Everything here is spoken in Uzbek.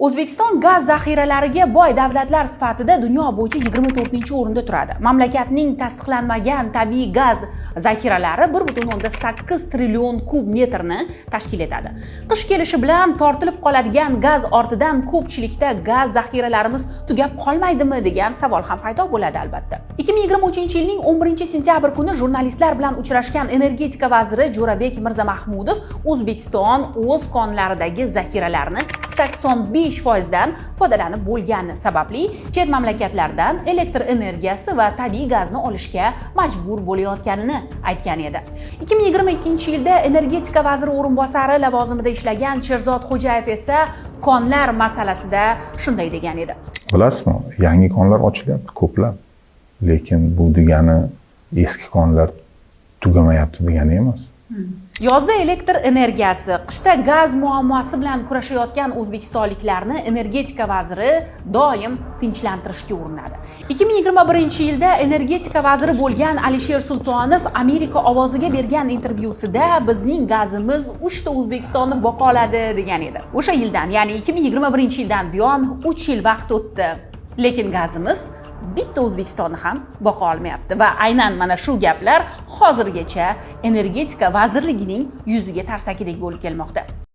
O'zbekiston gaz zaxiralariga boy davlatlar sifatida dunyo bo'yicha 24-o'rinda turadi. Mamlakatning tasdiqlanmagan tabiiy gaz zaxiralari 1,8 trillion kub metrni tashkil etadi. Qish kelishi bilan tortilib qoladigan gaz ortidan ko'pchilikda gaz zaxiralarimiz tugab qolmaydimi degan savol ham paydo bo'ladi, albatta. 2023-yilning 11 sentyabr kuni jurnalistlar bilan uchrashgan energetika vaziri Jo'rabek Mirzamahmudov O'zbekiston o'z konlaridagi zaxiralarni 85% dan foydalanib bo'lgani sababli chet mamlakatlardan elektr energiyasi va tabiiy gazni olishga majbur bo'layotganini aytgan edi. 2022-yilda energetika vaziri o'rinbosari lavozimida ishlagan Sherzod Xo'jayev esa konlar masalasida shunday degan edi. Bilasizmi, yangi konlar ochilyapti ko'plab, lekin bu degani eski konlar tugamayapti degani emas. Yozda elektr energiyasi, qishda gaz muammosi bilan kurashayotgan o'zbekistonliklarni energetika vaziri doim tinchlantirishga urinadi. 2021-yilda energetika vaziri bo'lgan Alisher Sultonov Amerika ovoziga bergan intervyusida bizning gazimiz 3 ta O'zbekistonni boqa oladi degan edi. O'sha yildan, ya'ni 2021-yildan buyon 3 yil vaqt o'tdi. Lekin gazimiz bitta O'zbekistonni ham boqa olmayapti va aynan mana shu gaplar hozirgacha energetika vazirligining yuziga tarsakidek bo'lib kelmoqda.